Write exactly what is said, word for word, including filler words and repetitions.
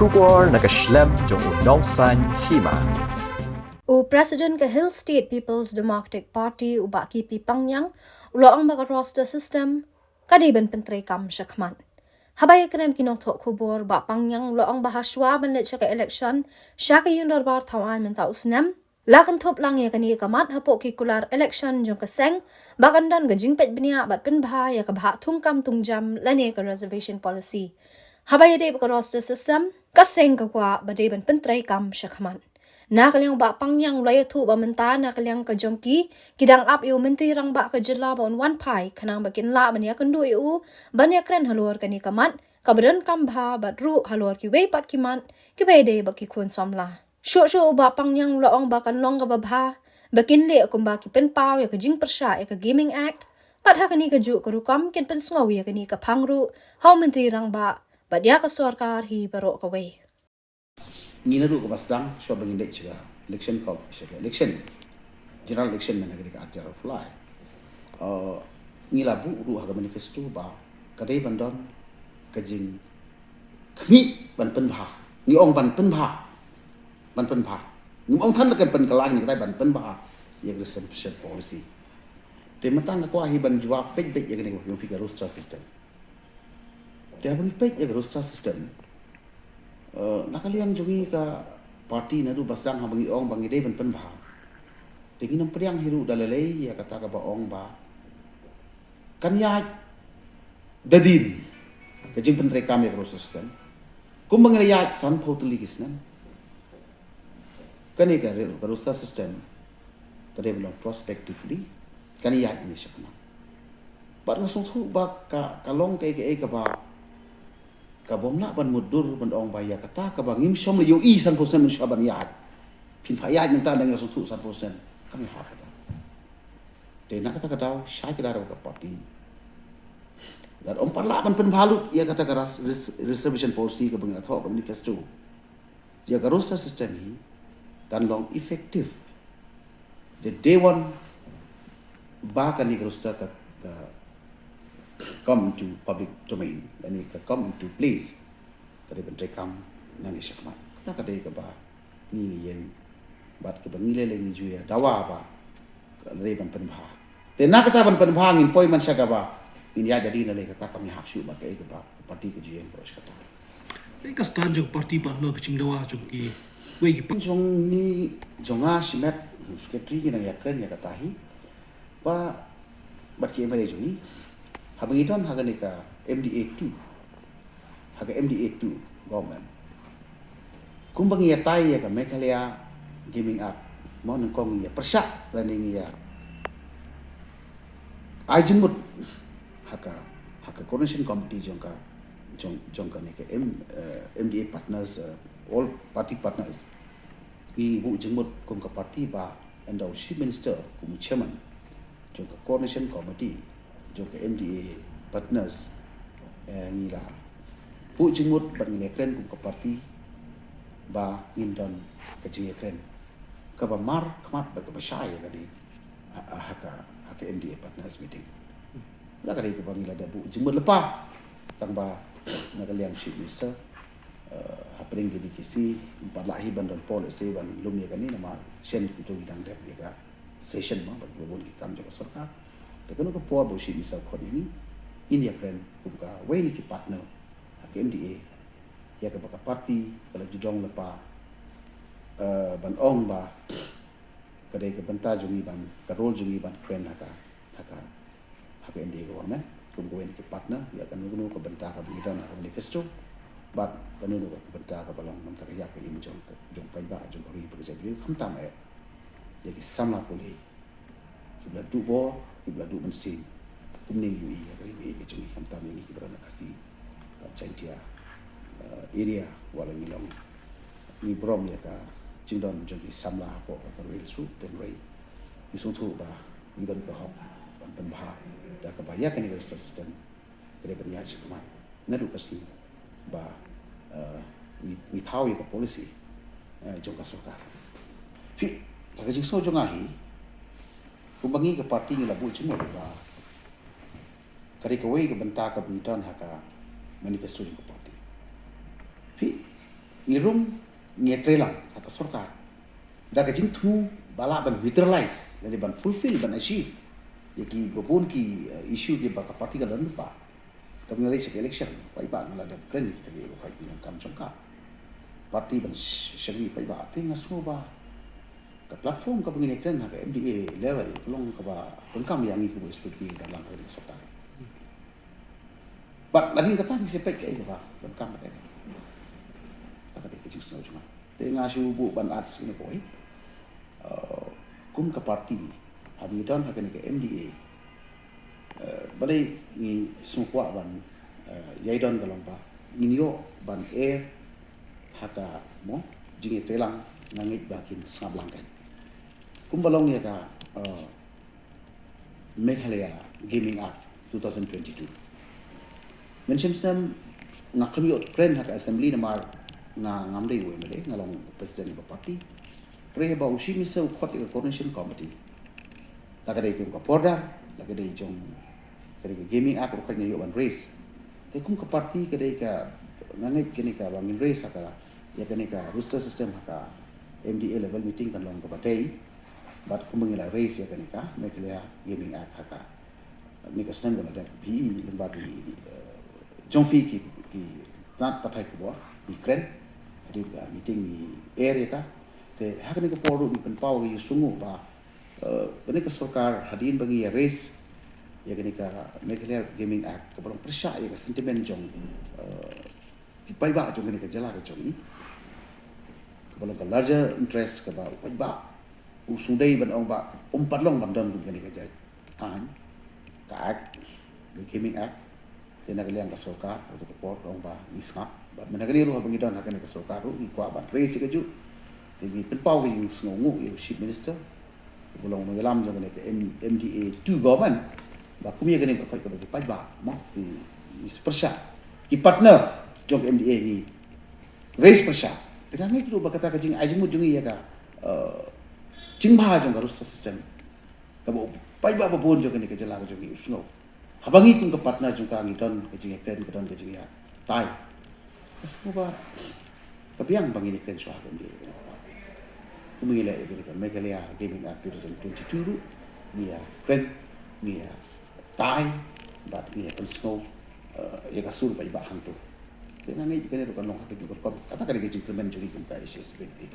Khubor na ka shlem jong u Nongsaiñ Hima. U President ka Hill State People's Democratic Party, u Bah K P Pangngiang, u la ong ba ka roster system ka dei ban pyntreikam shakhmat. Haba ïakren ki nongthoh khubor, Bah Pangngiang u la ong ba hashwa ban leit sha ka election sha ka Ïing Dorbar Thawaiñ mynta u snem, la kynthup lang ïa kane ka mat hapoh ki kular election jong ka seng, ba kan don ka jingpeit bniah bad pynbha ïa ka bhah thungkam thungjam lane ka reservation policy. Haba ïadei bad ka roster system, ka seng ka kwah ba dei ban pyntreikam shakhmat. Na ka liang Bah Pangngiang u la ïathuh ba mynta na ka liang ka jong ki, ki dang ap ïa u Myntri Rangbah ka jylla ba un wan phai, khnang ba kin lah ban ïakynduh ïa u ban ïakren halor kane ka mat, kaba donkam bha bad ruh halor kiwei pat ki mat kiba ïadei bad ki khun samla. Shuh shuh u Bah Pangngiang u la ong ba kan long kaba bha ba kin leh kumba ki pynpaw ïa ka jingpyrshah ïa ka Gaming Act, bad ha kane kajuh ka rukom kin pynsngew ïa kane ka phang ruh ha u Myntri Rangbah bad ïa ka sorkar hi baroh kawei. Ngi naduh kaba sdang shuwa ba ngin leit sha ka election, ka sha ka election, general election, mynta ka dei ka arphew ar July. Uh, ngi la buh ruh ha ka manifesto ba ka dei ban don ka jingkhmih ban pynbha. Ngi ong ban pynbha. Ban pynbha. Ngim ong than ba kan pynkylla, ngi kata ban pynbha ïa ka reservation policy. Te mynta nga kwah hi ban jubab beit beit ïa kane ka, ïa ka roster system. Te haba ngi peit ïa ka roster system, eh, na ka liang jong ngi ka party naduh ba sdang haba ngi ong ba ngi dei ban pynbha, te ngin ym pdiang hi ruh da lei lei ïa kata kaba ong ba kan ïaid da dien ka jingpyntreikam ïa ka roster system kumba ngi la ïaid sanphew tylli ki snem. Kane ka re-, ka roster system ka dei ban long prospectively, kan ïaid ne shakhmat. Bad nga sngewthuh ba ka, ka long kaei kaei kaba, ka bym lah ban mutdur ban ong ba ïa kata kaba ngim shym la ïohi sanphew snem mynshuwa ban ïaid, phin phah ïaid mynta, ngi la sngewthuh sanphew snem kam ïahap kata. Te na kata ka daw shai kdar bad ka party, lada ym pat lah ban pynbha lut ïa kata ka ras-, res-, reservation policy kaba ngi la thoh ha ka manifesto, ïa ka roster system hi kan long effective the day one ba kane ka roster ka, ka come into public domain, lane ka come into place, ka dei ban treikam nangne shakhmat. Kata ka dei kaba ngi ngi ïeng bad kaba ngi lei lei ngi ju ïa dawa ba ka dei ban pynbha. Te na kata ban pynbha ngin poi man sha kaba ngin ïaid da dien, lei kata kam ïahap shuh bad kaei kaba ka party ka ju ïeng baroh shi katta. Kaei ka stand jong ka party ba halor ka jingdawa jong kiwei ki pa- Jong ngi, jong nga shimet, secretary, ngi nang ïakren ïa kata hi ba bad ki M L A jong ngi, haba ngi don ha kane ka M D A two, ha ka M D A two government, kumba ngi ïatai ïa ka Meghalaya Gaming Act, mo, nyngkong ngi ïa pyrshah lane ngi ïa ai jingmut ha ka, ha ka coordination committee jong ka, jong, jong kane ka M-, eh, M D A partners, eh, all party partners. Ngi buh jingmut kum ka party ba ynda u Chief Minister kum u chairman jong ka coordination committee jong ka M D A partners, eh, ngi la buh jingmut bad ngi la ïakren kum ka party ba ngin don ka jingïakren kaba markhmat bad kaba shai ïa kane ha, ha, ha ka, ha ka M D A partners meeting. La ka dei kaba ngi la dep buh jingmut lypa, tang ba na ka liang u Chief Minister, eh, hapdeng kine ki sngi ym pat lah hi ban don por lehse ban lum ïa kane namar shen kumto ngi dang dep ïa ka session, mo, bad kiba bun ki kam jong ka sorkar. Te kano ka por ba u Chief Minister u khot ïa ngi, ngin ïakren kum kawei na ki partner ha ka M D A ïa kaba ka party ka la ju don lypa, eh, ban ong ba ka dei ka bynta jong ngi ban, ka role jong ngi ban kren ha ka, ha ka, ha ka M D A government kum kawei na ki partner, ïa kano kano ka bynta kaba ngi don ha ka manifesto bad kano kano ka bynta kaba long na ka bynta ka ïap ka im jong ka, jong paidbah, jong ka ri bad ka jaitbynriew, khamtam eh ïa ki samla pule kiba la duh bor, kiba la duh mynsiem, kumne ngi ïohi ïa ka ri bad ka jong ngi, khamtam ïa ngi kiba don ha Khasi bad Jaintia, eh, area, wat la ngi long, ngi burom ïa ka jingdon jong ki samla hapoh ka Garo Hills ruh, hynrei ngi sngewthuh ba ngi don ka hok ban pynbha da kaba ïa kane ka roster system ka dei ban ïaid shakhmat naduh ka sngi ba, eh, ngi, ngi thaw ïa ka policy, eh, jong ka sorkar. Phi, ka, ka jingsngew jong nga hi, kumba ngi ka party ngi la buh jingmut ba ka dei kawei ka bynta kaba ngi don ha ka manifesto jong ka party. Phi, Ngi rung, ngi trei lang ha ka sorkar da ka jingthmu ba lah ban materialize lane ban fulfill, ban achieve ïa kiba bun ki, eh, issue kiba ka party ka don lypa. Kaba ngi la leit sha ka election, paidbah ngi la dep kren ïa kita ki, ïa ka kam jong ka party ban sh-, shakri paidbah. Te nga sngew ba ka platform kaba ngin ïakren ha ka M D A level ka long kaba donkam ïa ngi kiba U S P D P ban lang ha ka sorkar. Bad nadien kata ngi sa peit kaei kaba donkam bad kaei. Kata ka dei ka jingsngew jong nga. Te nga shu buh ban add shuh kawei. Uh, kum ka party, haba ngi don ha kane ka M D A, uh, balei ngi sngewkwah ban, uh, ïai don ka long ba ngin ïoh ban ïaid ha ka, mo, jingïatreilang, nga ngeit ba kin sngap lang kein. Kumba long ïa ka, uh, Meghalaya Gaming Act two thousand twenty-two. Mynshem snem nga khlem ïoh kren ha ka assembly namar nga ngam dei u M L A, nga long president ka party. Hynrei ba u Chief Minister u khot ïa ka coordination committee, la ka dei kum ka por da, la ka dei jong ka dei ka Gaming Act, ruh ka nga ïoh ban raise. Te kum ka party ka dei ka, nga ngeit kane kaba ngin raise ha ka, ïa kane ka roster system ha ka M D A level meeting kan long kaba dei. Bad kumba ngi la raise ïa kane ka Meghalaya Gaming Act ha kane ka snem, kaba la dep phi, lyngba ki, eh, jong phi ki, ki tnat pathai khubor, ngi kren hadien ka meeting, ngi ïaid ïa ka. Te ha kane ka por ruh ngi pynpaw ka jingsngewnguh ba, eh, kane ka sorkar, hadien ba ngi ïa raise ïa kane ka Meghalaya Gaming Act, kaba long pyrshah ïa ka sentiment jong, eh, ki paidbah jong kane ka jylla ka jong ngi, kaba long ka larger interest, kaba u paidbah u sngewdei ban ong ba um pat long ban don kum kane ka jait aiñ, ka Act, ka Gaming Act. Te na ka liang ka sorkar, ha kato ka por ka ong ba ngi sngap. Bad mynta kane ruh haba ngi don ha kane ka sorkar ruh ngi kwah ban raise ïa kajuh. Te ngi pynpaw ka jingsngewnguh ïa u Chief Minister, uba long u nongïalam jong kane ka M-, M D A two government, ba kum ïa kane ka, ka, ka, ka paidbah, mo, ki, ki pyrshah, ki partner jong ka M D A ngi raise pyrshah. Te nga ngeit ruh ba kata ka jingai jingmut jong ngi ïa ka, eh, jingbha jong ka roster system, kaba u paidbah babun jong kane ka jylla ka jong ngi u sngew. Haba ngi kum ka partner jong ka ngi don ka jingïakren, ka don ka jingïatai, nga sngew ba ka biang ba ngin ïakren shuwa ha ka M D A. Kumba ngi leh ïa kane ka Meghalaya Gaming Act two thousand twenty-two ruh, ngi ïakren, ngi ïatai, bad ngi ïapynsngew, eh, ïa ka sur paidbah hangto. Te nga ngeit kane ruh kan long ha kajuh ka rukom. Kata ka dei ka jingkyrmen jong ngi kum ka H S P D P.